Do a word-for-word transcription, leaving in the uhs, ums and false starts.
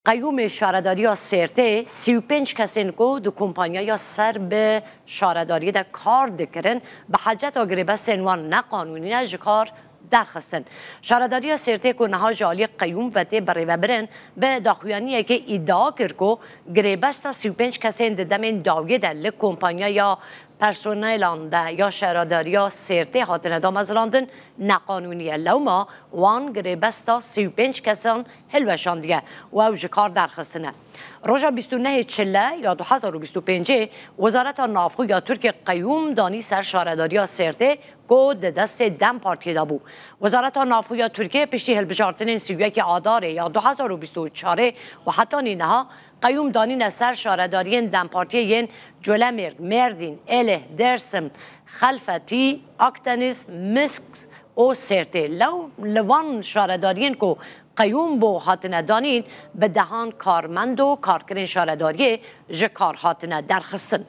Qeyûmê Şaredariya Sêrtê sî û pênc kesên ku di kompanyaya ser bi şaredariyê de kar dikirin, bi heceta girêbestên wan neqanûnî ne ji kar derxistin. Şaredariya Sêrtê ku niha ji aliyê qeyûm ve tê birêvebirin, bi daxuyaniyekê îdia kir ku girêbesta sî û pênc kesên di demên dawiyê de li kompanyaya personelan de ya Şaredariya Sêrtê hatine damezrandin, neqanûnî ye. Lewma wan girêbesta sî û pênc kesan hilweşandiye û ew ji kar derxistine. Roja bîst û nehê Çile ya du hezar û bîst û pêncê, Wezareta Navxwe ya Tirkiye qeyûm danî ser Şaredariya Sêrtê ku di destê DEM Partiyê de bû. Wezareta Navxwe ya Tirkiye piştî hilbijartinên sî û yekê Adarê ya du hezar û bîst û çarê û hetanî niha qeyûm danîne ser şaredariyên DEM Partiyê yên Colemêrg, Mêrdîn, Êlih, Dêrsim, Xelfetî, Akdeniz, Misk û Sêrtê. Lew li van şaredariyên ku qeyûm bo hatine danîn, bi dehan karmend û karkerên şaredariyê ji kar hatine derxistin.